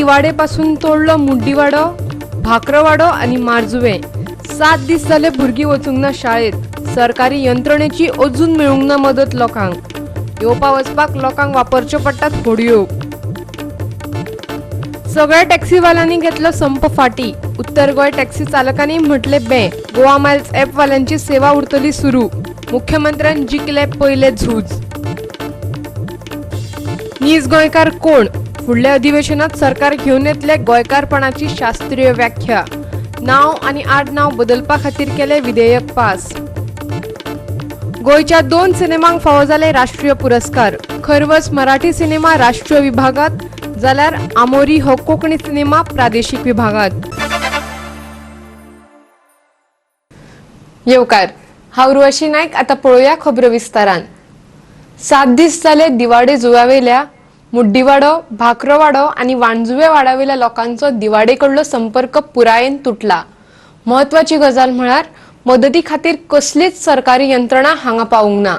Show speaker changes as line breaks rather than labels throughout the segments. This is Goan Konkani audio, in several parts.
दिवाडे पासून तोडलो मुड्डीवाडो, भाकरवाडो आनी मारजुवें. 7 दीस जाले भुरगीं वचूंक ना शाळेत. सरकारी यंत्रणेची अजून मेळूंक ना मदत लोकांक. येवपा वचपाक लोकांक वापरच्यो पडटात होडयो. सगळ्या टॅक्सीवाल्यांनी घेतलो संप फाटी. उत्तर गोंय टॅक्सी चालकांनी म्हटले बे. गोवा मायल्स ॲपवाल्यांची सेवा उरतली सुरू. मुख्यमंत्र्यान जिखले पयले झूज. नीज गोंयकार कोण? फुडल्या अधिवेशनात सरकार घेवन येतले गोंयकारपणाची शास्त्रीय व्याख्या. नाव आनी आडनांव बदलपा खातीर केले विधेयक पास. गोंयच्या 2 सिनेमांक फावो जाले राष्ट्रीय पुरस्कार. खरवस मराठी सिनेमा राष्ट्रीय विभागात, जाल्यार आमोरी हो कोंकणी सिनेमा प्रादेशीक विभागात. येवकार, हांव उर्वशी नायक. आतां पळोवया खबरो विस्तारान. 7 दीस जाले दिवाडे जुंव्यावेल्या मुड्डीवाडो, भाकरवाडो आनी वाणजुवे वाड्यावेल्या लोकांचो दिवाडे कडलो संपर्क पुरायेन तुटला. म्हत्वाची गजाल म्हळ्यार मदती खातीर कसलीच सरकारी यंत्रणा हांगा पावूंक ना.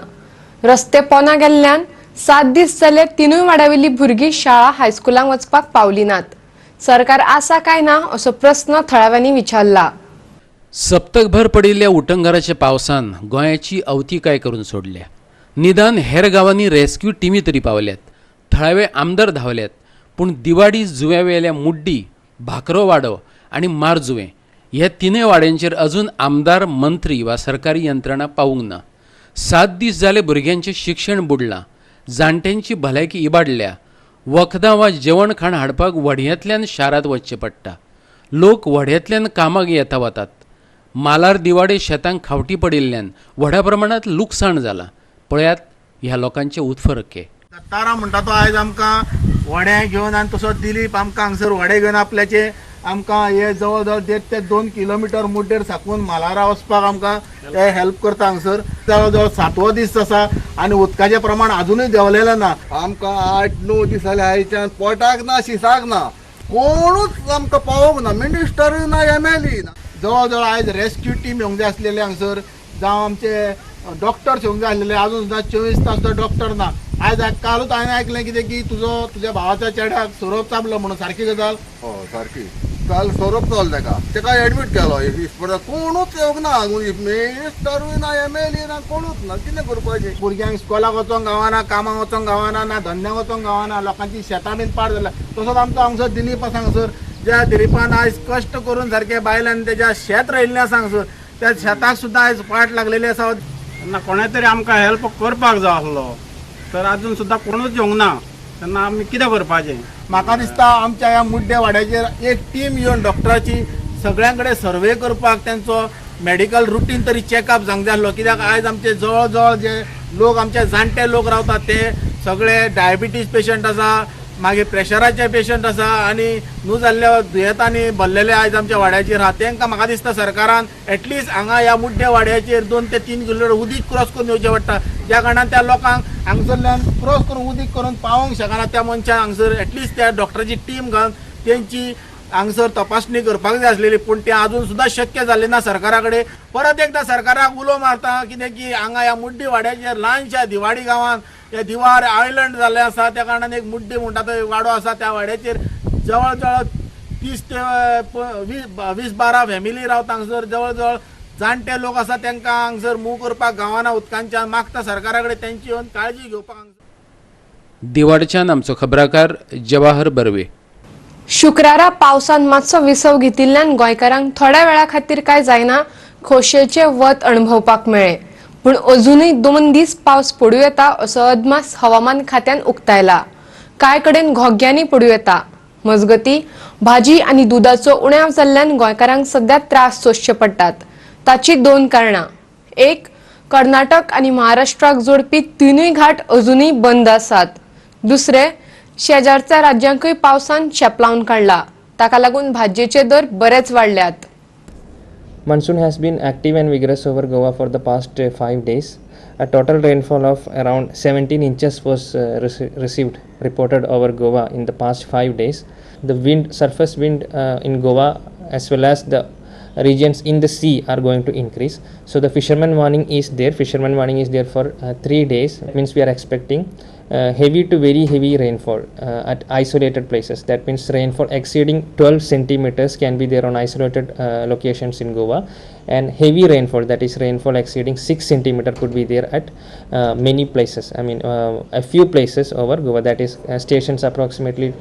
रस्ते पोना गेल्ल्यान 7 दीस जाले तिनूय वाड्यावेली भुरगीं शाळा हायस्कुलांक वचपाक पावली नात. सरकार आसा काय ना असो प्रस्न थळाव्यांनी विचारला.
सप्तकभर पडिल्ल्या उटंगाराच्या पावसान गोंयाची अवतिकाय करून सोडल्या. निदान हेर गांवांनी रेस्क्यू टिमी तरी पावल्यात, थळावे आमदार धांवल्यात, पूण दिवाडी जुंव्यावेल्या मुड्डी, भाकरवाडो आनी मारजुवें ह्या तिनूय वाड्यांचेर अजून आमदार, मंत्री वा सरकारी यंत्रणा पावूंक ना. 7 दीस जाले भुरग्यांचें शिक्षण बुडलां, जाणट्यांची भलायकी इबाडल्या, वखदां वा जेवण खाण हाडपाक व्हडयांतल्यान शारांत वचचें पडटा. लोक व्हड्यांतल्यान कामाक येता वतात. मालार दिवाडे शेतांक खावटी पडिल्ल्यान व्हडा प्रमाणांत लुकसाण जालां. पळयात ह्या लोकांचे उत्फरके.
दत्ताराम म्हणटा तो आयज आमकां व्हडें घेवन आनी तसो दिलीप आमकां हांगसर व्हडें घेवन आपल्याचे आमकां हे जवळ जवळ 1.5 ते 2 किलोमिटर मुड्डेर साकून मालारा वचपाक आमकां हे हेल्प करता. हांगसर जवळ जवळ 7वो दीस आसा आनी उदकाचें प्रमाण अजुनूय देंवलेलें ना.
आमकां 8-9 दीस जाले आयच्यान पोटाक ना, शिसाक ना, कोणूच आमकां पावोंक ना, मिनिस्टरूय ना, एमएलए ना.
जवळ जवळ आयज रेस्क्यू टीम येवंक जाय आसलेले हांगसर, जावं आमचे डॉक्टर्स येवंक जाय आसलेले, अजून सुद्दां 24 तास सुद्दां डॉक्टर ना. आयज कालूच हांवें आयकलें कितें की तुजो तुज्या भावाच्या चेड्याक सोरोप चाबलो म्हणून, सारकी गजाल?
हय सारकी. काल सोरोप चाबलो ताका, ताका एडमीट केलो. कोणूच येवंक ना, मिनिस्टरूय ना, एमएलए ना, कोणूच ना. कितें करपाचें?
भुरग्यांक स्कॉलाक वचोंक गावना, कामाक वचोंक गावना, ना धंद्याक वचोंक गावना, लोकांची शेतां बीन पाड जाल्या. तसोच आमचो हांगसर दिलीप आसा हांगसर, ज्या दिलीपान आयज कश्ट करून सारके बायलान तेज्या शेत रोयिल्लें आसा हांगसर, त्या शेताक सुद्दां आयज पाट लागलेली आसा.
तेन्ना कोणें तरी आमकां हेल्प करपाक जाय आसलो, तर अजून सुद्दां कोणूच येवंक ना. तेन्ना आमी कितें करपाचें?
म्हाका दिसता आमच्या ह्या मुड्डे वाड्याचेर एक टीम येवन डॉक्टराची सगळ्यां कडेन सर्वे करपाक तेंचो मेडिकल रुटीन तरी चॅकअप जावंक जाय आसलो. कित्याक आयज आमचे जवळ जवळ जे लोक आमचे जाणटे लोक रावतात ते सगळे डायबिटीज पेशंट आसा, मागीर प्रेशराचे पेशंट आसा आनी न्हू जाल्ल्या दुयेंतांनी भरलेले आयज आमच्या वाड्याचेर आहा. तेंकां म्हाका दिसता सरकारान एटलिस्ट हांगा ह्या मुड्डे वाड्याचेर 2 ते 3 किलोमिटर उदीक क्रॉस करून येवचें पडटा, ज्या कारणान त्या लोकांक हांगसरल्यान क्रॉस करून उदीक करून पावोंक शकना. त्या मनशान हांगसर एटलिस्ट त्या डॉक्टराची टीम घालून तेंची हांगसर तपासणी करपाक जाय आसलेली, पूण तें अजून सुद्दां शक्य जालें ना सरकारा कडेन. परत एकदां सरकाराक उलो मारता कितें की हांगा ह्या मुड्डी वाड्याचेर ल्हानशा दिवाडी गांवांत हे दिवार आयलंड जाल्लें आसा, त्या कारणान एक मुड्डी म्हणटा तो वाडो आसा, त्या वाड्याचेर जवळ जवळ 30 ते 20-12 फॅमिली रावता. हांगसर जवळ जवळ जाणटे लोक आसा, तेंकां हांगसर मूव करपाक गांवांना उदकांच्यान मागता सरकारा कडेन तेंची येवन काळजी घेवपाक.
दिवाडच्यान आमचो खबराकार जवाहर बर्वे.
शुक्रारा पावसान मातसो विसव घेतिल्ल्यान गोंयकारांक थोड्या वेळा खातीर काय जायना खोशयेचें वत अणभवपाक मेळ्ळें, पूण अजुनूय 2 दीस पावस पडूं येता असो अदमास हवामान खात्यान उक्तायला. कांय कडेन घोग्यांनी पडूं येता. मजगती भाजी आनी दुदाचो उणाव जाल्ल्यान गोंयकारांक सध्या त्रास सोंसचे पडटात. ताची 2 कारणां. एक, कर्नाटक आनी महाराष्ट्राक जोडपी 3 घाट अजुनूय बंद आसात. दुसरे, शेजारच्या राज्यांकूय पावसान शेपलावन काडला, ताका लागून भाजयेचे दर बरेच वाडल्यात.
Monsoon has been active and vigorous over Goa for the past 5 days. A total rainfall of around 17 inches was reported over Goa in the past 5 days. The wind, surface wind in Goa as well as the regions in the sea are going to increase. So the fisherman warning is there. Fisherman warning is there for 3 days. It means we are expecting heavy to very heavy rainfall at isolated places. That means rainfall exceeding 12 centimeters can be there on isolated locations in Goa, and heavy rainfall, that is rainfall exceeding 6 centimeter, could be there at many places. I mean a few places over Goa, that is stations approximately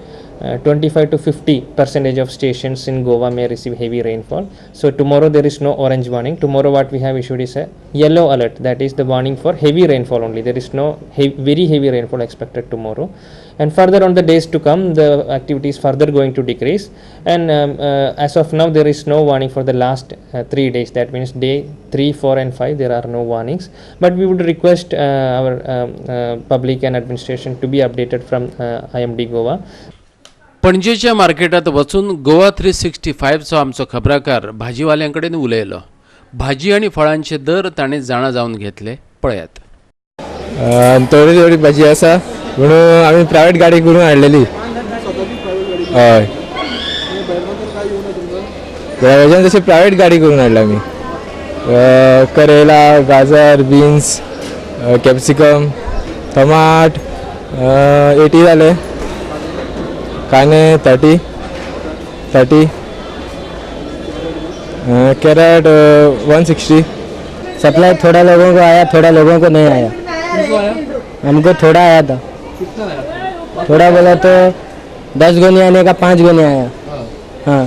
25 to 50% of stations in Goa may receive heavy rainfall. So tomorrow there is no orange warning. Tomorrow what we have issued is a yellow alert, that is the warning for heavy rainfall only. There is no very heavy rainfall expected tomorrow, and further on the days to come the activity is further going to decrease, and as of now there is no warning for the last 3 days. That means day 3, 4 and 5 there are no warnings, but we would request our public and administration to be updated from IMD Goa.
पणजेच्या मार्केटात वचून गोवा 365 चो आमचो खबराकार भाजीवाल्यांकडेन उलयलो. भाजी आनी फळांचे दर ताणें जाणा जावन घेतले. पळयात.
थोडी थोडी भाजी आसा म्हणून आमी प्रायवेट गाडी करून हाडलेली. हय, बेळगांवच्यान तशी प्रायवेट गाडी करून हाडल्या आमी. करेला, गाजर, बीन्स, कॅप्सिकम, टमाट 80 जाले. कांदे 30, कैरेट 160.
सप्लाई थोड़ा लोगों को आया, थोड़ा लोगों को नहीं आया. हमको थोड़ा आया था. थोड़ा बोला तो 10 गोनी आने का 5 गोनी आया. हाँ,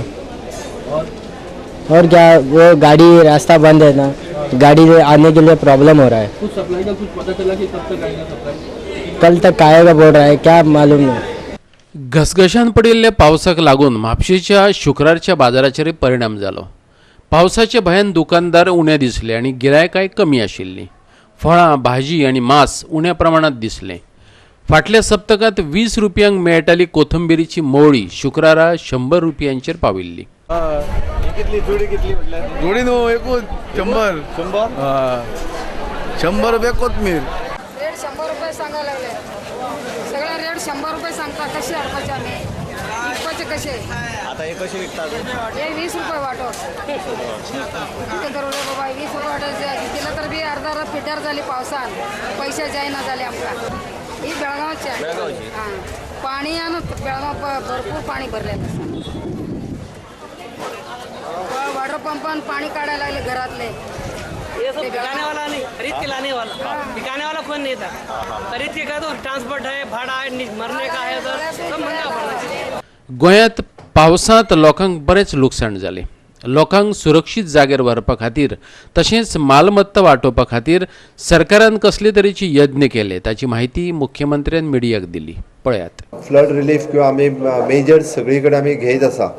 और क्या, वो गाड़ी रास्ता बंद है ना, गाड़ी आने के लिए प्रॉब्लम हो रहा है.
कुछ सप्लाई का कुछ पता चला कि कब तक आएगा सप्लाई?
कल तक आएगा बोल रहा है, क्या मालूम नहीं.
घसघशान पडिल्ल्या पावसाक लागून म्हापशेच्या शुक्रारच्या बाजाराचेर परिणाम जालो. पावसाचे भंयान दुकानदार उणे दिसले आनी गिरायकाय कमी आशिल्ली. फळां, भाजी आनी मांस उण्या प्रमाणांत दिसलें. फाटल्या सप्तकांत 20 रुपयांक मेळटाली कोथंबिरीची मोळी शुक्रारा 100 रुपयांचेर पाविल्ली.
जोडी न्हू एकूच 100 100 रुपये कोथमीर.
रेट 100 रुपये सांगायला लागले. सगळा रेट 100 रुपये सांगता. कसे हाडपाचे आमी? विकपाचे कसे?
आता हे कसे विकता?
हे 20 रुपये वाटो. कितें करूं रे बाबा, 20 रुपये वाटो दिला तर बी अर्धा अर्धा पिड्ड्यार जाली पावसान, पैसे जायना जाले आमकां. ही बेळगांवची. हां, पाणी आनी बेळगांव भरपूर पाणी भरलें. वॉटर पंपान पाणी काढायला लागले घरातले.
ये सब बिकाने वाला नहीं, खरीद के लाने वाला, बिकाने वाला कौन नहीं था. खरीद के का तो ट्रांसपोर्ट है, भाड़ा है, मरने का है, तो सब महंगा पड़ा.
गोंयांत पावसांत लोकांक बरेंच लुकसाण जालें. लोकांक सुरक्षीत जाग्यार व्हरपा खातीर तशेंच मालमत्ता वांटोवपा खातीर सरकारान कसले तरेचे यत्न केले ताची म्हायती मुख्यमंत्र्यान मिडियाक दिली. पळयात.
फ्लड रिलीफ किंवा आमी मेजर सगळी कडेन आमी घेयत आसा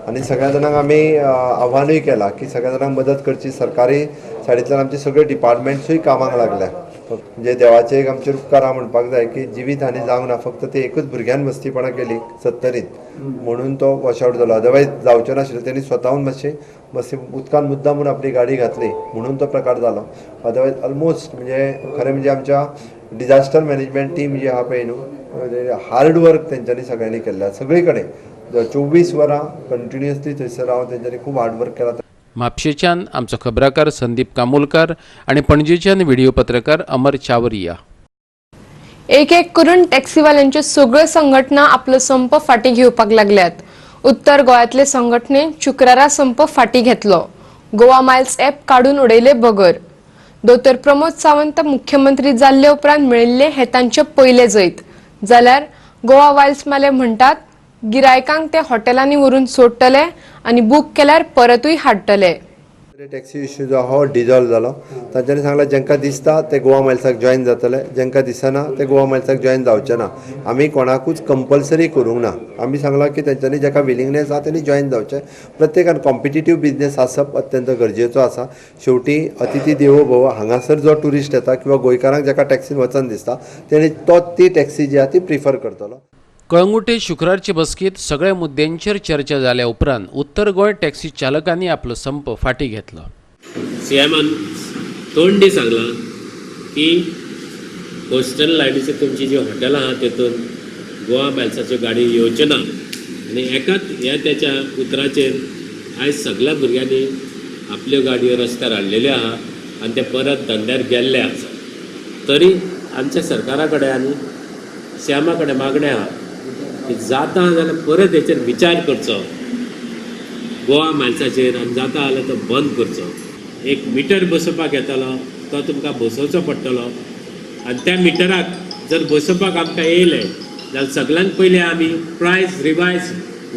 आनी सगळ्या जाणांक आमी आव्हानूय केलां की सगळ्या जाणांक मदत करची. सरकारी सायडींतल्यान आमचे सगळे डिपार्टमेंट्सूय कामाक लागल्या. म्हणजे देवाचे एक आमचेर उपकार आहा म्हणपाक जाय की जिवीत हानी जावंक ना, फक्त ते एकूच भुरग्यान मस्तीपणां केली 70 म्हणून तो वॉश आवट जालो. अदरवायज जावचें नाशिल्लें. तेणी स्वताहून मातशें मातशें उदकान मुद्दाम म्हूण आपली गाडी घातली म्हणून तो प्रकार जालो. अदरवायज ऑलमोस्ट म्हणजे खरें म्हणजे आमच्या डिजास्टर मॅनेजमेंट टीम जी आहा पळय न्हू, हार्ड वर्क तेंच्यांनी सगळ्यांनी केल्लें. सगळी कडेन 24 वरां कंटिन्युअसली थंयसर रावन तेंच्यांनी खूब हार्ड वर्क केलां.
म्हापशेच्यान आमचो खबराकार संदीप कामोलकार आनी पणजेच्यान व्हिडिओ पत्रकार अमर चावरिया.
एक एक करून टॅक्सीवाल्यांच्यो सगळ्यो संघटना आपलो संप फाटीं घेवपाक लागल्यात. उत्तर गोंयांतले संघटनेन शुक्रारा संप फाटीं घेतलो. गोवा मायल्स ॲप काडून उडयले बगर. दोतोर प्रमोद सावंत मुख्यमंत्री जाल्ले उपरांत मेळिल्ले हे तांचे पयले जैत. जाल्यार गोवा वायल्स माले म्हणटात गिरायकांक ते हॉटेलांनी व्हरून सोडटले आनी बूक केल्यार परतूय हाडटले.
टॅक्सी इश्यू जो आहा डिजॉल्व जालो. तांच्यांनी सांगलां जेंकां दिसता ते गोवा मायल्साक जॉयन जातले, जेंकां दिसना ते गोवा मायल्साक जॉयन जावचे ना. आमी कोणाकूच कंपल्सरी करूंक ना. आमी सांगलां की तेंच्यांनी जेका विलिंगनेस आहा तेणी जॉयन जावचें. प्रत्येकान कॉम्पिटिटीव बिजनेस आसप अत्यंत गरजेचो आसा. शेवटी अतिथी देवो भव. हांगासर जो ट्युरिस्ट येता किंवा गोंयकारांक जेका टॅक्सीन वचन दिसता तेणी तो ती टॅक्सी जी आहा ती प्रिफर करतलो.
कळंगुटे शुक्रारचे बसकेंत सगळ्या मुद्द्यांचेर चर्चा जाल्या उपरांत उत्तर गोंय टॅक्सी चालकांनी आपलो संप फाटीं घेतलो.
सीएमान तोंडी सांगलां की कोस्टल लायनीचे तुमची जी हॉटेलां आहा तेतून गोवा मायल्साच्यो गाडी येवच्यो ना आनी एकाच ह्या त्याच्या उतराचेर आयज सगळ्या भुरग्यांनी आपल्यो गाडयो रस्त्यार हाडलेल्यो आहा आनी ते परत धंद्यार गेल्ले आसा. तरी आमच्या सरकारा कडेन आनी सीएमा कडेन मागणें आहा की जाता जाल्यार परत हेचेर विचार करचो गोवा मायल्साचेर आनी जाता जाल्यार तो बंद करचो. एक मिटर बसोवपाक येतलो तो तुमकां बसोवचो पडटलो आनी त्या मिटराक जर बसोवपाक आमकां येयलें जाल्यार सगळ्यांत पयलीं आमी प्रायस रिवायज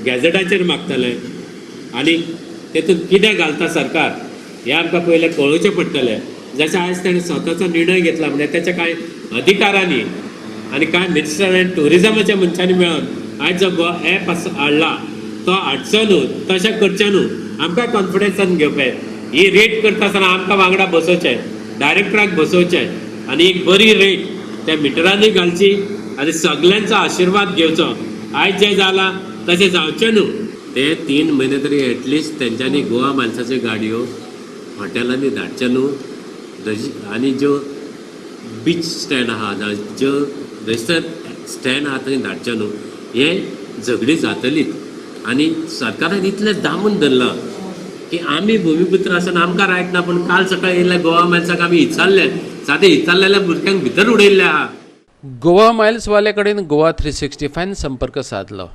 गॅझेटाचेर मागतले आनी तेतून कितें घालता सरकार हें आमकां पयलें कळोवचें पडटलें. जशें आयज ताणें स्वताचो निर्णय घेतला म्हणजे ताच्या कांय अधिकारांनी आनी कांय मिनिस्टर अँड ट्युरिजमाच्या मनशांनी मेळून आयज जो गोवा एप हाडला तो हाडचो न्हू, तशें करचें न्हू. आमकां कॉन्फिडन्सान घेवपाक ही रेट करता आसतना आमकां वांगडा बसोवचें, डायरेक्टराक बसोवचें आनी एक बरी रेट त्या मिटरांनी घालची आनी सगल्यांचो आशिर्वाद घेवचो. आयज जें जालां तशें जावचें न्हू. ते 3 म्हयने तरी एटलिस्ट तेंच्यांनी गोवा मायल्साच्यो गाडयो हॉटेलांनी धाडच्यो न्हू आनी ज्यो बीच स्टँड आहा, ज्यो रजिस्टर स्टँड आहा थंय धाडच्यो न्हू. हे झगडी जातलीच आनी सरकारान इतलें दामून धरलां की आमी भुमिपुत्र आसून आमकां रायट ना, पूण काल सकाळी येयल्ल्या गोवा मायल्साक आमी विचारलें, सादें विचारलेल्या भुरग्यांक भितर उडयल्लें आहा.
गोवा मायल्सवाल्या कडेन गोवा 365 संपर्क सादलो.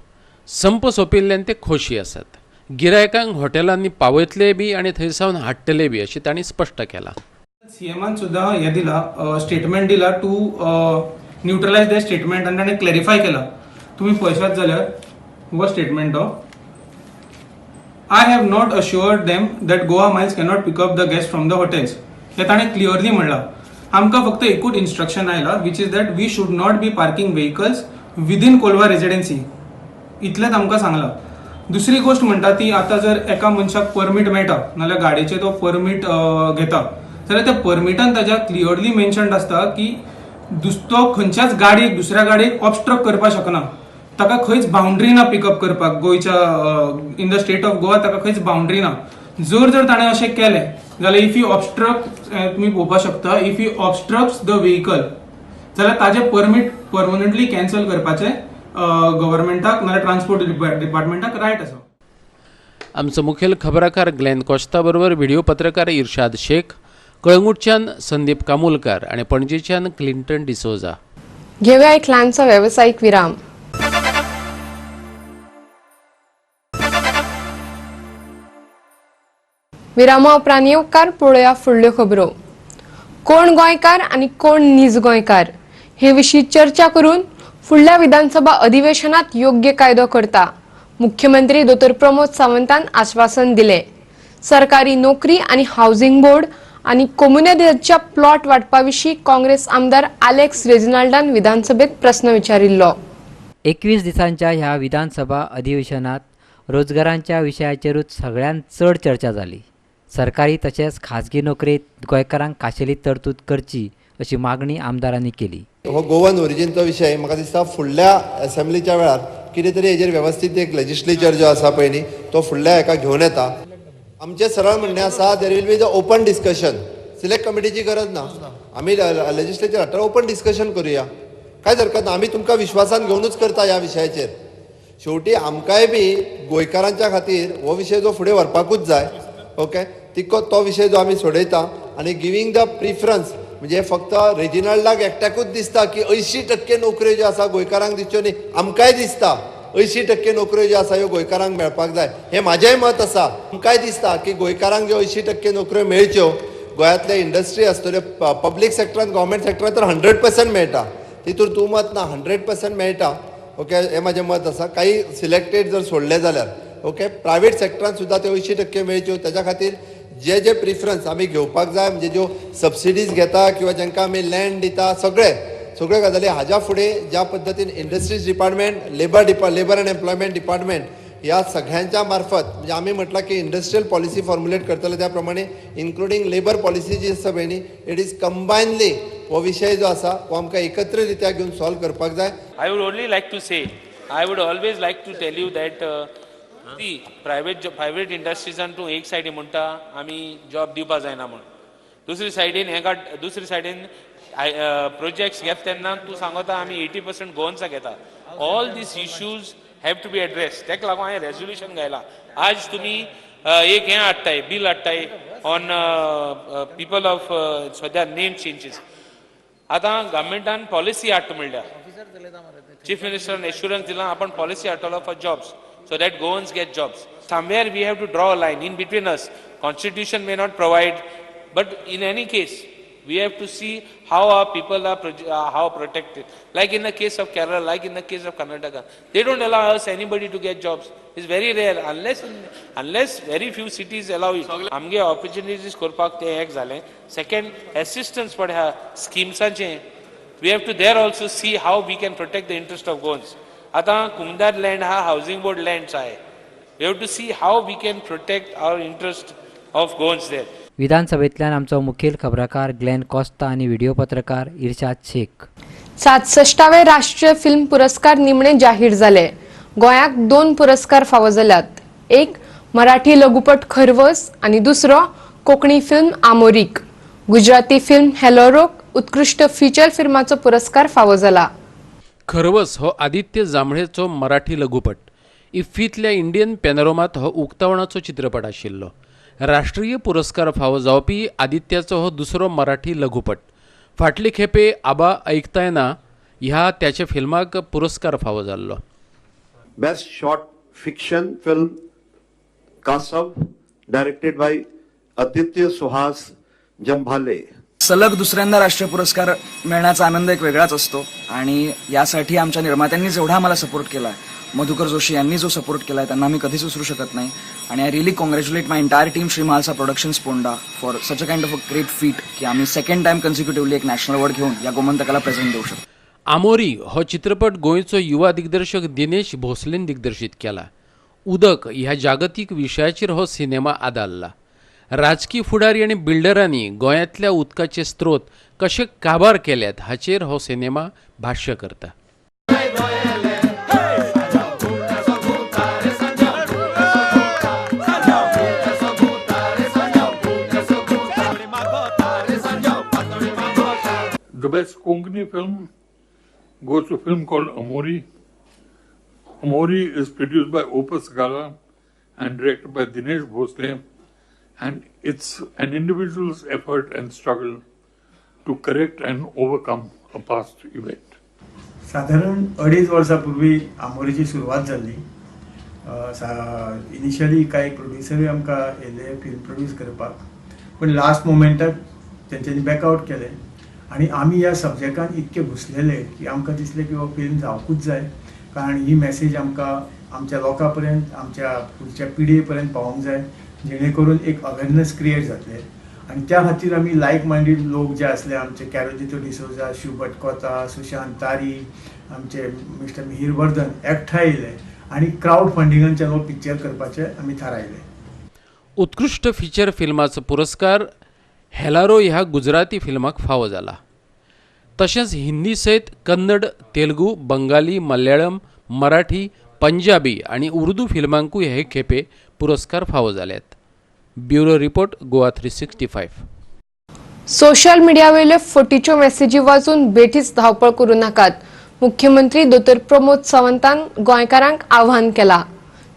संप सोंपिल्ल्यान ते खोशी आसात. गिरायकांक हॉटेलांनी पावयतले बी आनी थंय सावन हाडटले बी अशें तांणी स्पश्ट केलां.
सीएमान सुद्दां हें दिलां, स्टेटमेंट दिलां टू न्यूट्रलायज the statement आनी ताणें क्लॅरिफाय केलां. तुमी पळयशात जाल्यार हो स्टेटमेंट तो, I have not assured them that Goa Miles cannot pick up the guest from the hotels. हें ताणें क्लियरली म्हणलां. आमकां फक्त एकूच इन्स्ट्रक्शन आयलां which is that we should not be parking vehicles within Colva Residency, इतलेंच आमकां सांगलां. दुसरी गोश्ट म्हणटा ती आतां जर एका मनशाक परमीट मेळटा नाल्यार गाडयेचें तो परमीट घेता जाल्यार त्या परमिटान ताज्या क्लियरली मेन्शन्ड आसता की तो खंयच्याच गाडयेक दुसऱ्या गाडयेक ऑबस्ट्रक्ट करपाक शकना, ताका खंयच बाउंड्री ना पिकअप करपाक गोंयच्या in the state of Goa ताका खंयच बाउंड्री ना. जर जर ताणें अशें केलें जाल्यार if you obstruct, तुमी पळोवपाक शकता, if you obstruct the vehicle जाल्यार ताजें परमीट परमनंटली कॅन्सल करपाचें गव्हर्मेंटाक नाल्यार ट्रान्सपोर्ट डिपार्टमेंटाक रायट आसा.
आमचो मुखेल खबराकार ग्लॅन कोस्ता बरोबर व्हिडिओ पत्रकार इर्शाद शेख, कळंगूटच्यान संदीप कामुलकार आनी पणजेच्यान क्लिंटन डिसोजा.
घेवया एक ल्हानसो वेवसायीक विराम. विरामा उपरांत येवकार पळोवया फुडल्यो खबरो. कोण गोंयकार आनी कोण नीज गोंयकार हे विशीं चर्चा करून फुडल्या विधानसभा अधिवेशनात योग्य कायदो करता मुख्यमंत्री दोतोर प्रमोद सावंतान आश्वासन दिलें. सरकारी नोकरी आनी हावसिंग बोर्ड आनी कोमुनिदादच्या प्लॉट वांटपा विशीं काँग्रेस आमदार आलेक्स रेजिनाल्डान विधानसभेत प्रस्न विचारिल्लो.
21 दिसांच्या ह्या विधानसभा अधिवेशनात रोजगारांच्या विशयाचेरूच सगळ्यांत चड चर्चा जाली. सरकारी तशेंच खाजगी नोकरेंत गोंयकारांक खाशेली तरतूद करची अशी मागणी आमदारांनी केली.
हो गोवन ओरिजिनचो विशय म्हाका दिसता फुडल्या असेंब्लीच्या वेळार कितें तरी हेजेर वेवस्थीत एक लेजिस्लेचर जो आसा पळय न्ही तो फुडल्या हेका घेवन येता. आमचें सरळ म्हणणें आसा, there will be the open discussion. Select कमिटीची गरज ना, आमी लेजिस्लेचर हाडटा, ओपन डिस्कशन करुया, कांयच हरकत ना. आमी तुमकां विश्वासान घेवनूच करता ह्या विशयाचेर. शेवटी आमकांय बी गोंयकारांच्या खातीर हो विशय जो फुडें व्हरपाकूच जाय. ओके, तिको तो विशय जो आमी सोडयता आनी गिवींग the preference म्हणजे फक्त रेजिनाल्डाक एकट्याकूच दिसता की 80% नोकऱ्यो ज्यो आसा गोंयकारांक दिसच्यो न्ही, आमकांय दिसता 80% नोकऱ्यो ज्यो आसा ह्यो गोंयकारांक मेळपाक जाय, हें म्हाजेंय मत आसा. आमकांय दिसता की गोंयकारांक ज्यो 80% नोकऱ्यो मेळच्यो, गोंयांतले इंडस्ट्री आसतल्यो पब्लीक सेक्टरान, गव्हर्मेंट सेक्टरान तर 100% मेळटा, तितून तूं मत ना, 100% मेळटा. ओके, हें म्हाजें मत आसा. काही सिलेक्टेड जर सोडले जाल्यार ओके, प्रायवेट सेक्टरान सुद्दां त्यो 80% मेळच्यो, ताच्या खातीर जे जे प्रिफरन्स आमी घेवपाक जाय, म्हणजे ज्यो सबसिडीज घेता किंवा जांकां आमी लँड दिता, सगळे सगळ्यो गजाली हाज्या फुडें ज्या पद्दतीन industries department, labour and employment department ह्या सगळ्यांच्या मार्फत म्हणजे आमी म्हटलां की इंडस्ट्रियल पॉलिसी फॉर्मुलेट करतले त्या प्रमाणे इन्क्लुडींग लेबर पॉलिसी जी आसा पळय न्ही, it is कंबायनली हो विशय जो आसा हो आमकां एकत्र रित्या घेवन सॉल्व करपाक जाय.
I would only like to say, I would always like to tell you that ती प्रायवेट इंडस्ट्रीजान तूं एक सायडीन म्हणटा आमी जॉब दिवपा जायना म्हूण, दुसरी सायडीन हेका दुसरी सायडीन प्रोजेक्ट्स घेता तेन्ना तूं सांगता आमी 80% गोवन्सा घेता. All these issues have to be address. तेका लागून हांवें रेजोल्युशन घायलां. आज तुमी एक हें हाडटाय, बील हाडटाय ऑन पिपल ऑफ सद्या नेम चेंजीस. आतां गव्हर्मेंटान पॉलिसी हाडटा म्हणल्या चीफ मिनिस्टरान एश्युरन्स दिलां आपण policy हाडटलो for jobs so that Goans get jobs. Somewhere we have to draw a line in between us. Constitution may not provide, but in any case we have to see how our people are how protected. Like in the case of Kerala, like in the case of Karnataka, they don't allow us anybody to get jobs. It's very rare, unless very few cities allow it. आमगे opportunities करपाक ते एक जालें. Second, assistance for ह्या स्किम्सांचे we have to there also see how we can protect the interest of Goans. आतां कुमदार लँड हा हावसिंग बोर्ड लँड्स आहे. We have to see how we can protect our interest of Goans there.
विधानसभेंतल्यान आमचो मुखेल खबराकार ग्लॅन कोस्ता आनी व्हिडिओ पत्रकार इर्शाद शेख.
67वे राष्ट्रीय फिल्म पुरस्कार निमणे जाहीर जाले. गोंयाक 2 पुरस्कार फावो जाल्यात. एक मराठी लघुपट खरवस आनी दुसरो कोंकणी फिल्म आमोरीक. गुजराती फिल्म हेलोरोक उत्कृश्ट फिचर फिल्माचो पुरस्कार फावो जाला.
खरवस हो आदित्य जांभळेचो मराठी लघुपट. इफ्फींतल्या इंडियन पॅनोरमात हो उक्तावणाचो चित्रपट आशिल्लो. राष्ट्रीय पुरस्कार फावो जावपी आदित्याचो हो दुसरो मराठी लघुपट. फाटले खेपे आबा ऐकतायना ह्या त्याच्या फिल्माक पुरस्कार फावो जाल्लो.
Best short fiction film Kasav, directed by Aditya Suhas Jambhale.
सलग दुसऱ्यांदा राष्ट्रीय पुरस्कार मिळण्याचा आनंद एक वेगळाच असतो आणि यासाठी आमच्या निर्मात्यांनी जेवढा आम्हाला सपोर्ट केला, मधुकर जोशी यांनी जो सपोर्ट केला, त्यांना मी कधीच विसरू शकत नाही. आणि I really congratulate my entire team Shri Mhalsa productions Ponda for such a kind of a great feat की आम्ही सेकंड टाइम कन्सिक्युटिव्हली एक नॅशनल अवॉर्ड घेऊन या गोमंतकाला प्रेझेंट देऊ शकतो.
आमोरी हो चित्रपट गोंयचो युवा दिग्दर्शक दिनेश भोसलेन दिग्दर्शीत केला. उदक ह्या जागतीक विशयाचेर हो सिनेमा आदारला. राजकी फुडारी आनी बिल्डरांनी गोंयांतल्या उदकाचे स्रोत कशे काबार केल्यात हाचेर हो सिनेमा भाश्य करता.
The best Konkani film goes to a film called Amori. Amori is produced by Opus Gala and directed by Dinesh Bhosle, and it's an individual's effort and struggle to correct and overcome a past event.
साधारण 2.5 वर्सां पूर्वी आमोरीची सुरवात जाल्ली. इनिशियली कांय प्रोड्युसरूय आमकां येयले फिल्म प्रोड्यूस करपाक, पूण लास्ट मोमेंटाक तेंच्यांनी बॅकआवट केलें आनी आमी ह्या सब्जेक्टान इतके घुसलेले की आमकां दिसलें की हो फिल्म जावंकूच जाय, कारण ही मॅसेज आमकां आमच्या लोकां पर्यंत, आमच्या फुडच्या पिढये पर्यंत पावोवंक जाय, जेणे करून एक अवेरनस क्रिएट जातलें. आनी त्या खातीर आमी लायक मायंडेड लोक जे आसले आमचे कॅरोजितो डिसोजा, शिवभट कोता, सुशांत तारी, आमचे मिस्टर मिहीर वर्धन एकठांय येयले आनी क्रावड फंडिंगांच्यान हो पिक्चर करपाचें आमी थारायलें.
उत्कृश्ट फिचर फिल्माचो पुरस्कार हेलारो ह्या गुजराती फिल्माक फावो जाला. तशेंच हिंदी सयत कन्नड, तेलुगू, बंगाली, मल्याळम, मराठी, पंजाबी आनी उर्दू फिल्मांकूय हे खेपे पुरस्कार फावो जाल्यात. Bureau report, Goa 365.
Social मिडियावेल्यो फटीच्यो मॅसेजी वाचून बेठीच धांवपळ करूं नाकात. मुख्यमंत्री दोतोर प्रमोद सावंतान गोंयकारांक आव्हान केलां.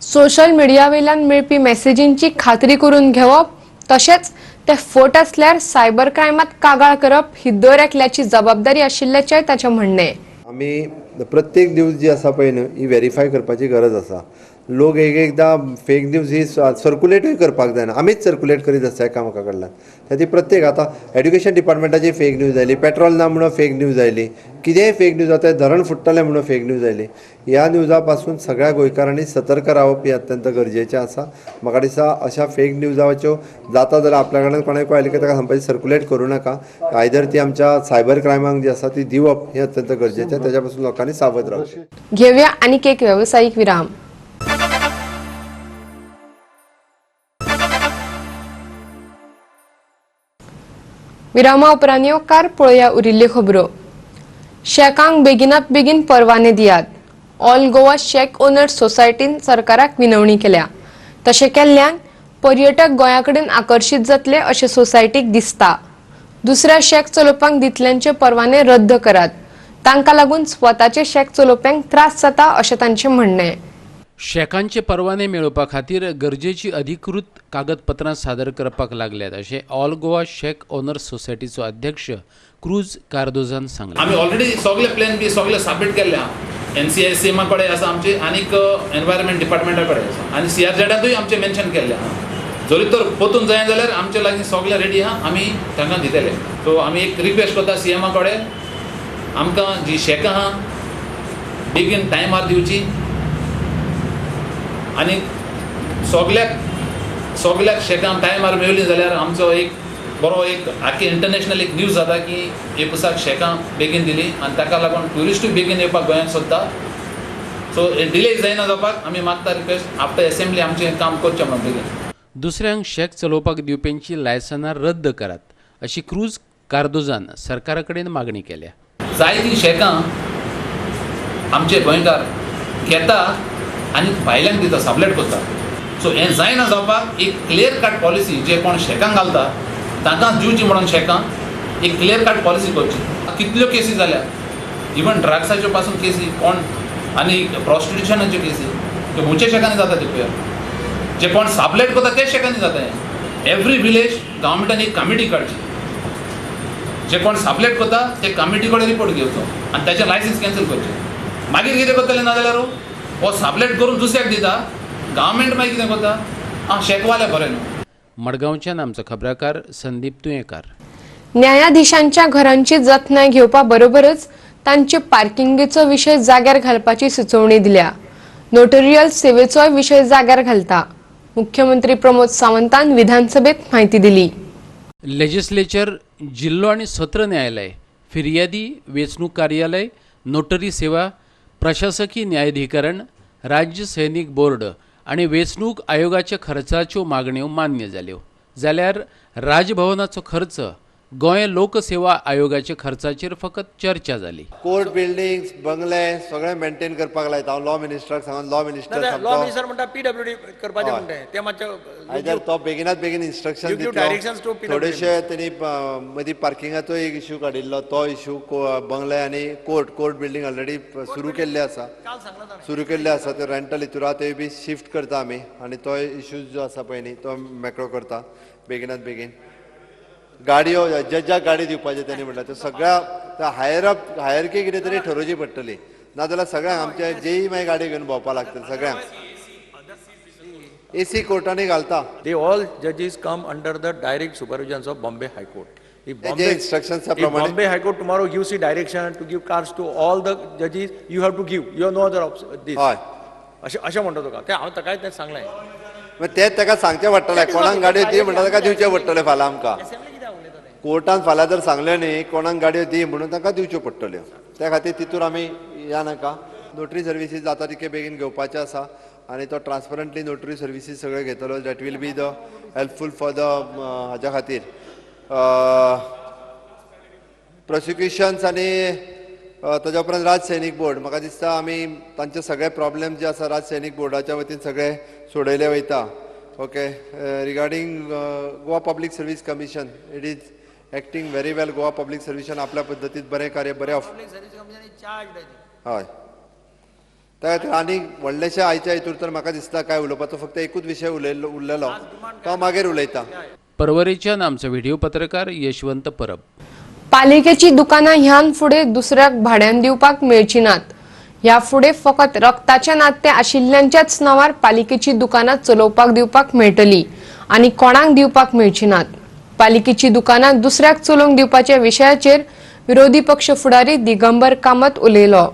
सोशल मिडियावेल्यान मेळपी मॅसेजींची खात्री करून घेवप तशेंच ते फट आसल्यार सायबर क्रायमात कागाळ करप ही दर एकल्याची जबाबदारी आशिल्ल्याचेंय ताचें म्हणणें.
आमी प्रत्येक न्यूज जी आसा पळय न्हू ही व्हेरीफाय करपाची गरज आसा. लोक एक एकदां फेक न्यूज ही सर्कुलेटूय करपाक जायना, आमीच सर्कुलेट करीत आसता एकामेका कडल्यान. त्या प्रत्येक आतां एड्युकेशन डिपार्टमेंटाची फेक न्यूज आयली, पेट्रोल ना म्हणून फेक न्यूज आयली, कितेंय फेक न्यूज आतां धरण फुट्टलें म्हणून फेक न्यूज आयली. ह्या न्यूजा पासून सगळ्या गोंयकारांनी सतर्क रावप हें अत्यंत गरजेचें आसा. म्हाका दिसता अशा फेक न्यूजाच्यो जाता जाल्यार आपल्या कडल्यान कोणाकूय आयली की ताका सांगपाचें सर्कुलेट करूं नाका, आयदर ती आमच्या सायबर क्रायमांक जी आसा ती दिवप हें अत्यंत गरजेचें. ताच्या पासून लोकांनी सावध रावचें.
घेवया आनीक एक वेवसायीक विराम. विरामा उपरांत येवकार पळोवया उरिल्ल्यो खबरो. शॅकांक बेगिनात बेगीन परवाने दियात. ऑल गोवा शॅक ओनर्स सोसायटीन सरकाराक विनवणी केल्या. तशें केल्ल्यान पर्यटक गोंया कडेन आकर्शीत जातले अशें सोसायटीक दिसता. दुसऱ्या शॅक चलोवपाक दितल्यांचे परवाने रद्द करात. तांकां लागून स्वताचे शॅक चलोवप्यांक त्रास जाता अशें तांचें म्हणणें.
शॅकांचे परवाने मेळोवपा खातीर गरजेची अधिकृत कागदपत्रां सादर करपाक लागल्यात अशें ऑल गोवा शॅक ओनर्स सोसायटीचो अध्यक्ष क्रूज कार्दोजान सांगलें.
आमी ऑलरेडी सगळे प्लॅन बी सगळे सबमीट केल्ले आहा. एनसीएससीएमा कडेन आसा आमचे आनीक एनवायरमेंट डिपार्टमेंटा कडेन आसा आनी सीआरझेडांतूय आमचें मेन्शन केल्लें आहा. जरी तर पोतून जाय जाल्यार आमचे लागीं सगळें रेडी आहा, आमी तांकां दितले. सो आमी एक रिक्वेस्ट करता सीएमा कडेन, आमकां जी शॅकां आहा बेगीन टायमार दिवची आनी सगळ्याक शॅकां टायमार मेळ्ळी जाल्यार आमचो एक बरो एक आख्खी इंटरनॅशनल एक न्यूज जाता की एपुसाक शॅकां बेगीन दिली आनी ताका लागून ट्युरिस्टूय बेगीन येवपाक गोंयांत सोदता. सो डिले जायना जावपाक आमी मागता रिक्वेस्ट, आफ्टर एसेंब्ली आमचें काम करचें म्हणून बेगीन.
दुसऱ्यांक शॅक चलोवपाक दिवप्यांची लायसनां रद्द करात अशी क्रूज कार्दोजान सरकारा कडेन मागणी केल्या.
जायतीं शॅकां आमचे गोंयकार घेता आनी भायल्यांक दिता, सबलेट करता. सो हें जायना जावपाक एक क्लियर कट पॉलिसी, जे कोण शॅकां घालता तांकां दिवची म्हणून शॅकां एक क्लियर कट पॉलिसी करची. कितल्यो केसी जाल्या, इवन ड्रग्साच्यो पासून केसी कोण आनी प्रॉस्टिट्युशनाच्यो केसी त्यो खंयच्या शॅकांनी जाता त्यो पळय, जे कोण सबलेट करता ते शॅकांनी जाता. हें एवरी विलेज गव्हर्मेंटान एक कमिटी काडची, जे कोण सबलेट करता ते कमिटी कडेन रिपोर्ट घेवचो आनी ताचें लायसन्स कॅन्सल करचें. मागीर कितें करतलें ना जाल्यार हो सबलेट करून दुसऱ्याक दिता, गव्हर्मेंट मागीर कितें करता, आं शॅकवाले बरें न्हू.
मडगांवच्यान आमचो खबराकार संदीप तुयेंकार.
न्यायाधीशांच्या घरांची जतनाय घेवपा बरोबरच तांचे पार्किंगेचो विशय जाग्यार घालपाची सुचोवणी दिल्या. नोटरियल सेवेचोय विशय जाग्यार घालता. मुख्यमंत्री प्रमोद सावंतान विधानसभेत म्हायती दिली.
लेजिस्लेचर, जिल्लो आनी सत्र न्यायालय, फिर्यादी वेंचणूक कार्यालय, नोटरी सेवा, प्रशासकी न्यायाधिकरण, राज्य सैनीक बोर्ड आनी वेंचणूक आयोगाच्या खर्चाच्यो मागण्यो मान्य जाल्यो. जाल्यार राजभवनाचो खर्च गोंय लोकसेवा आयोगाच्या खर्चाचेर फकत चर्चा जाली.
कोर्ट बिल्डिंग्स, बंगले सगळे मेंटेन करपाक लायता. हांव लॉ मिनिस्टराक सांगून लॉ मिनिस्टर
लॉ मिनिस्टर म्हणटा पीडब्ल्यूडी करपाचें म्हणटा ते मातशें
आयदर तो बेगिनात बेगीन इन्स्ट्रक्शन दितलो. थोडेशे तेणी मदीं पार्किंगाचो एक इश्यू काडिल्लो, तो इश्यू बंगले आनी कोर्ट बिल्डिंग ऑलरेडी सुरू केल्ले आसा, ते रेंटल हितूर आहा ते बी शिफ्ट करता आमी आनी तो इश्यू जो आसा पळय न्ही तो मेकळो करता बेगिनात बेगीन. गाडयो जज्जाक गाडी दिवपाचें तेणी म्हटल्यार त्यो सगळ्या हायर अप हायरकी कितें तरी ठरोवची पडटली, नाजाल्यार सगळ्यांक आमच्या जेई मागीर गाडी घेवन भोंवपाक लागतली. सगळ्यांक एसी कोर्टांनी घालता.
They all जजीस come under the direct supervision of Bombay High Court.
Instructions
Bombay High Court tomorrow gives the direction to give cars to all the जजीस, you have to give, you have no other option. This
हय
अशें अशें म्हणटा तुका तें हांव ताकाय तें सांगलें.
तें ताका सांगचें पडटलें, कोणाक गाडयो दी म्हणटा ताका दिवचें पडटलें. फाल्यां आमकां कोर्टान फाल्यां जर सांगलें न्ही कोणाक गाडयो दी म्हणून तांकां दिवच्यो पडटल्यो. त्या खातीर तितूर आमी या नाका. नोटरी सर्विसीस जाता तितके बेगीन घेवपाचें आसा आनी तो ट्रान्सपरंटली नोटरी सर्विसीस सगळे घेतलो. That will be the helpful for the हाज्या खातीर प्रोसिक्युशन्स आनी ताज्या उपरांत राज सैनीक बोर्ड. म्हाका दिसता आमी तांचे सगळे प्रॉब्लेम जे आसा राज सैनीक बोर्डाच्या वतीन सगळे सोडयले वयता. Okay, regarding Goa Public Service Commission, it is acting very well. Goa Public सर्विसान आपल्या पद्दतीत बरें कार्य बरें हय. त्या खातीर आनी व्हडलेशें आयच्या हितूर तर म्हाका दिसता काय उलोवपाचो फक्त एकूच विशय उरलेलो तो मागीर उलयता.
परवरेच्यान आमचो व्हिडिओ पत्रकार यशवंत परब.
पालिकेची दुकानां ह्यान फुडें दुसऱ्याक भाड्यान दिवपाक मेळची नात. ह्या फुडें फकत रक्ताचें नातें आशिल्ल्यांच्याच नांवार पालिकेची दुकानां चलोवपाक दिवपाक मेळटली आनी कोणाक दिवपाक मेळची नात. पालिकेची दुकानां दुसऱ्याक चलोवंक दिवपाच्या विशयाचेर विरोधी पक्ष फुडारी दिगंबर कामत उलयलो.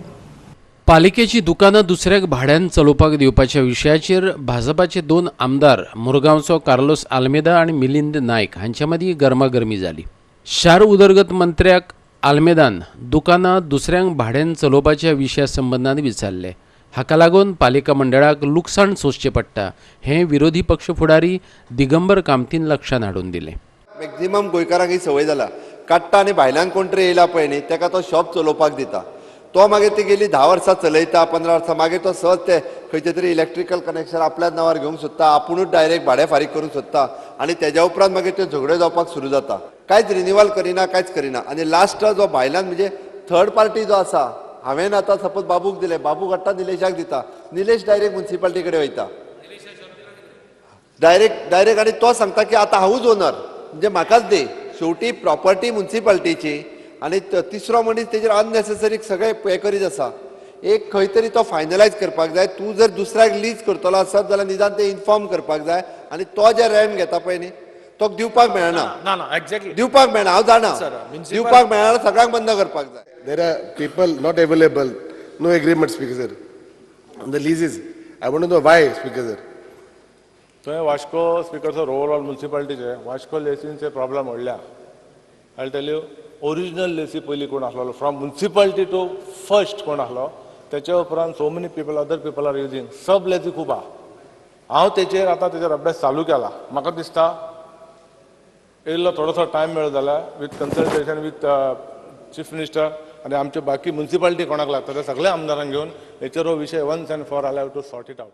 पालिकेची दुकानां दुसऱ्याक भाड्यान चलोवपाक दिवपाच्या विशयाचेर भाजपाचे दोन आमदार मुरगांवचो कार्लोस आल्मेदा आनी मिलिंद नायक हांचे मदीं गरमागरमी जाली. शार उदरगत मंत्र्याक आल्मेदान दुकानां दुसऱ्यांक भाड्यान चलोवपाच्या विशया संबंदान विचारलें. हाका लागून पालिका मंडळाक लुकसाण सोंसचें पडटा हें विरोधी पक्ष फुडारी दिगंबर कामतीन लक्षांत हाडून दिलें.
मॅक्झिमम गोंयकारांक ही संवय जाला, काडटा आनी भायल्यान कोण तरी येयला पळय न्ही ताका तो शॉप चलोवपाक दिता. तो मागीर ती गेली 10 वर्सां चलयता, 15 वर्सां, मागीर तो सहज ते खंयचे तरी इलेक्ट्रिकल कनेक्शन आपल्याच नांवार घेवंक सोदता, आपुणूच डायरेक्ट भाडें फारीक करूंक सोदता आनी तेज्या उपरांत मागीर त्यो झगड्यो जावपाक सुरू जाता. कांयच रिनिवल करिना, कांयच करिना आनी लास्ट जो भायल्यान म्हणजे थर्ड पार्टी जो आसा, हांवें आतां सपोज बाबूक दिलें, बाबू काडटा निलेशाक दिता, निलेश डायरेक्ट मुन्सिपालिटी कडेन वयता डायरेक्ट आनी तो सांगता की आतां हांवूच ओनर, म्हणजे म्हाकाच दी. शेवटी प्रॉपर्टी मुन्सिपालिटीची आनी तिसरो मनीस तेजेर अननेसेसरी सगळे हें करीत आसा. एक खंय तरी तो फायनलायज करपाक जाय. तूं जर दुसऱ्याक लीज करतलो आसत जाल्यार निदान ते इन्फॉर्म करपाक जाय आनी तो जे रेंट घेता पळय न्ही तो दिवपाक मेळना.
ना ना, एक्झॅक्टली
दिवपाक मेळना. हांव जाणा दिवपाक मेळना, सगळ्यांक बंद करपाक जाय.
There are people not available, no agreement, Speaker sir, on the leases. I want to know why, Speaker sir.
तुवें वास्को स्पीकर सर ओवरऑल म्युनिसिपालिटीचे वास्को लेसींचे प्रॉब्लम व्हडल्या. I tell you, original lessee पयलीं कोण आसलो, फ्रॉम म्युनिसिपालिटी टू फर्स्ट कोण आसलो, तेच्या उपरांत so many people, other people are using. Sub lessee खूब आहा. हांव तेचेर आतां तेचेर अभ्यास चालू केला. म्हाका दिसता इल्लो थोडोसो टायम मेळ्ळो जाल्यार with consultation with chief minister आनी आमचे बाकी म्युनिसिपालिटी कोणाक लागता त्या सगळ्या आमदारांक घेवन हेचेर हो विशय once and for all have to sort it out.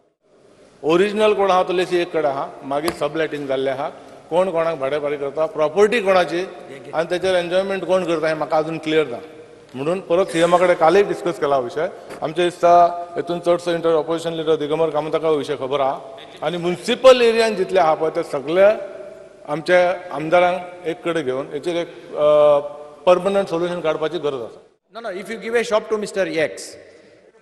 Original कोण आहा तो लेसी एक कडेन आहा, मागीर सबलॅटींग जाल्लें आहा, कोण कोणाक भाडेपारी करता, प्रॉपर्टी कोणाची आनी तेचेर एन्जॉयमेंट कोण करता हें म्हाका अजून क्लियर ना. म्हणून परत सीएमा कडेन कालय डिस्कस केला विशय. आमचे दिसता हेतून चडसो इंटर ऑपोजिशन लिडर दिगंबर कामताका विशय खबर आहा आनी म्युनिसिपल एरियान जितले आहा पळय ते सगळे आमच्या आमदारांक एक कडेन घेवन हेचेर एक परमनंट सोल्युशन काडपाची गरज आसा.
No, no, if you give a shop to Mr. X,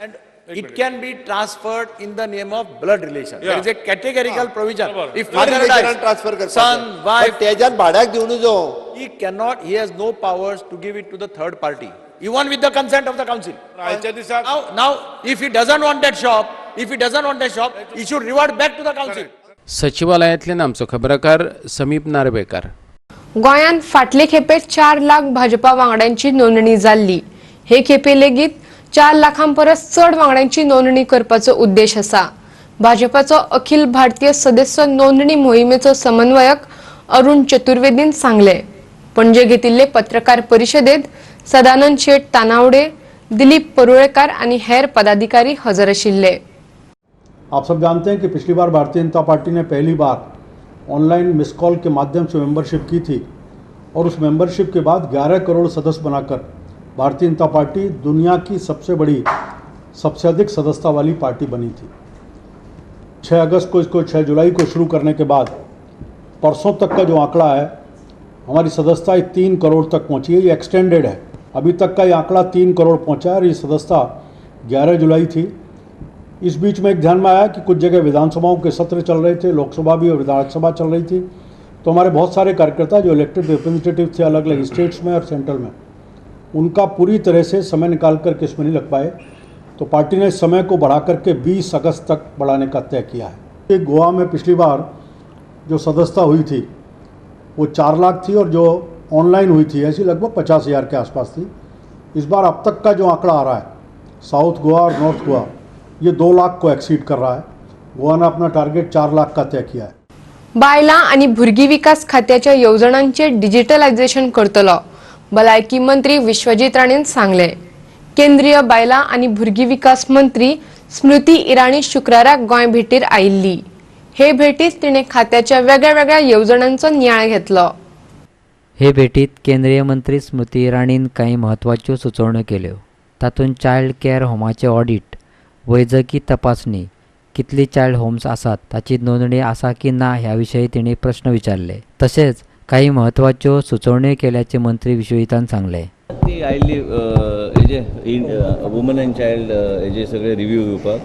and it can be transferred in the name of blood relation. There is a categorical provision. If father dies,
transfer करपाक
son, wife,
तेज्यान भाड्याक दिवनू जो.
He cannot, he has no powers to give it to the third party, even with the consent of the council.
आयच्या दिसा
Now, if he doesn't want that shop, if he doesn't want that shop, he should revert back to the council.
सचिवालयांतल्यान आमचो खबराकार समीप नार्वेकार.
गोंयांत फाटले खेपे 4 लाख भाजपा वांगड्यांची नोंदणी जाल्ली. हे खेपे लेगीत 4 लाखां परस चड वांगड्यांची नोंदणी करपाचो उद्देश आसा. भाजपाचो अखिल भारतीय सदस्य नोंदणी मोहिमेचो समन्वयक अरुण चतुर्वेदीन सांगले. पणजे घेतिल्ले पत्रकार परिशदेत सदानंद शेट तानावडे, दिलीप परुळेकार आनी हेर पदाधिकारी हजर आशिल्ले.
आप सब जानते हैं कि पिछली बार भारतीय जनता पार्टी ने पहली bar online miss call K माध्यम से मेंबरशिप की थी और उस मेंबरशिप के बाद 11 करोड़ सदस्य बनाकर भारतीय जनता पार्टी दुनिया की सबसे बड़ी, सबसे अधिक सदस्यता वाली पार्टी बनी थी। 6 अगस्त को इसको 6 जुलाई को शुरू करने के बाद परसों तक का जो आंकड़ा है, हमारी सदस्यता 3 करोड़ तक पहुंची है। ये एक्सटेंडेड है, अभी तक का ये आंकड़ा 3 करोड़ पहुंचा है और ये सदस्यता 11 जुलाई थी। इस बीच में एक ध्यान में आया कि कुछ जगह विधानसभाओं के सत्र चल रहे थे, लोकसभा भी और विधानसभा चल रही थी, तो हमारे बहुत सारे कार्यकर्ता जो इलेक्टेड रिप्रेजेंटेटिव थे अलग अलग स्टेट्स में और सेंट्रल में, उनका पूरी तरह से समय निकाल करके इसमें नहीं लग पाए, तो पार्टी ने समय को बढ़ा करके 20 अगस्त तक बढ़ाने का तय किया है। गोवा में पिछली बार जो सदस्यता हुई थी वो 4 लाख थी और जो ऑनलाइन हुई थी ऐसी लगभग 50,000 के आसपास थी। इस बार अब तक का जो आंकड़ा आ रहा है साउथ गोवा और नॉर्थ गोवा, ये 2 लाख को एक्सीड कर रहा है। गोवा ने अपना टारगेट 4 लाख का तय किया है।
बायलां आनी भुरगीं विकास खात्याच्या येवजणांचे डिजिटलायझेशन करतलो, भलायकी मंत्री विश्वजीत राणेन सांगले. केंद्रीय बायलां आनी भुरगीं विकास मंत्री स्मृती इराणी शुक्राराक गोंय भेटीर आयिल्ली. हे भेटीत तिणें खात्याच्या वेगळ्यावेगळ्या येवजणांचो नियाळ घेतलो.
हे भेटीत केंद्रीय मंत्री स्मृती इराणीन कांय म्हत्वाच्यो सुचोवण्यो केल्यो. तातूंत चायल्ड केअर होमाचें ऑडिट, वैजकी तपासणी, कितली चायल्ड होम्स आसात ताची नोंदणी आसा की ना ह्या विशयी तिणें प्रश्न विचारले. तशेंच काही म्हत्वाच्यो सुचोवण्यो केल्याचे मंत्री विश्वजितान सांगले.
ती आयिल्ली हेजे वुमन अँड चायल्ड हेजे सगळे रिव्यू घेवपाक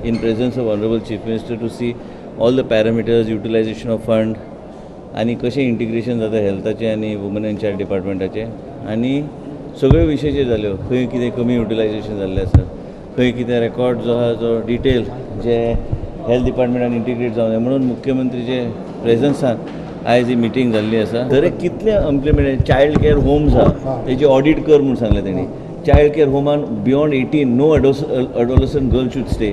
in presence of honourable chief minister to see all the parameters, utilisation of fund आनी कशें इंटिग्रेशन जाता हेल्थाचें आनी वुमन अँड चायल्ड डिपार्टमेंटाचें आनी सगळ्यो विशयाचेर जाल्यो. खंय कितें कमी युटिलायझेशन जाल्लें आसा, खंय कितें रेकॉर्ड जो आहा जो डिटेल जे हेल्थ डिपार्टमेंटान इंटिग्रेट जावंक जाय म्हणून मुख्यमंत्रीचे प्रेजन्सान आयज ही मिटींग जाल्ली आसा. दर एक कितले इम्प्लिमेंट चायल्ड केअर होम्स आहा तेजी ऑडिट कर म्हूण सांगलें तेणी. चायल्ड केअर होमान beyond 18 no adolescent girl should stay.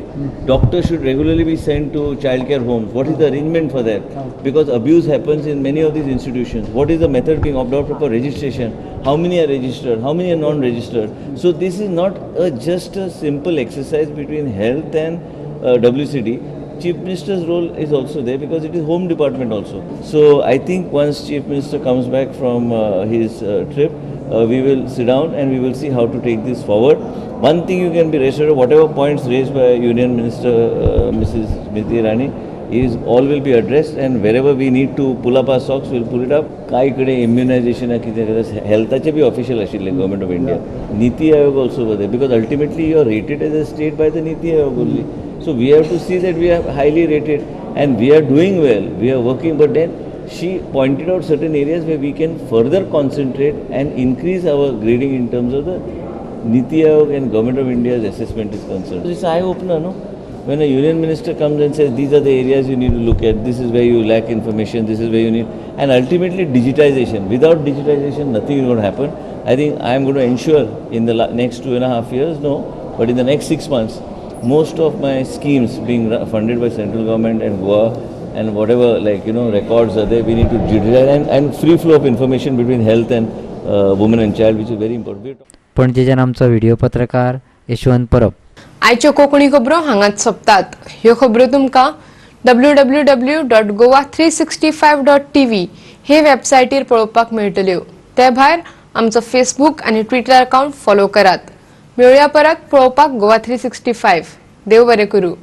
Doctor should regularly be sent to child care homes. What is the arrangement for that? Because abuse happens in many of these institutions. What is the method being opt for registration? How many are registered, how many are non registered? So this is not a just a simple exercise between health and WCD. Chief Minister's role is also there because it is home department also. So I think once Chief Minister comes back from his trip, we will sit down and we will see how to take this forward. One thing you can be reassured, whatever points raised by Union Minister Mrs. Smriti Irani is all will be addressed and wherever we need to pull up our socks, we'll pull it up. कांय कडेन इम्युनायझेशना कितें हेल्थाचे बी ऑफिशियल आशिल्ले government of India, NITI Aayog also were there, because ultimately you are rated as a state by the NITI Aayog only. So we have to see that we are highly rated and we are doing well, we are working, but then she pointed out certain areas where we can further concentrate and increase our grading in terms of the NITI Aayog and Government of India's assessment is concerned. It's eye-opener, no? When a union minister comes and says, these are the areas you need to look at, this is where you lack information, this is where you need, and ultimately digitization. Without digitization, nothing is going to happen. I think I am going to ensure in the next 2.5 years, no, but in the next 6 months, most of my schemes being funded by central government and Goa and whatever, like, you know, records are there, we need to digitize and free flow of information between health and women and child, which is very important.
पणजेच्यान आमचो व्हिडिओ पत्रकार यशवंत परब.
आयच्यो कोंकणी खबरो हांगाच सोंपतात. ह्यो खबरो तुमकां www.goa365.tv हे वेबसायटीर पळोवपाक मेळटल्यो. ते भायर आमचो फेसबूक आनी ट्विटर अकावंट फॉलो करात. मेळुया परत पळोवपाक गोवा 365. देव बरें करूं.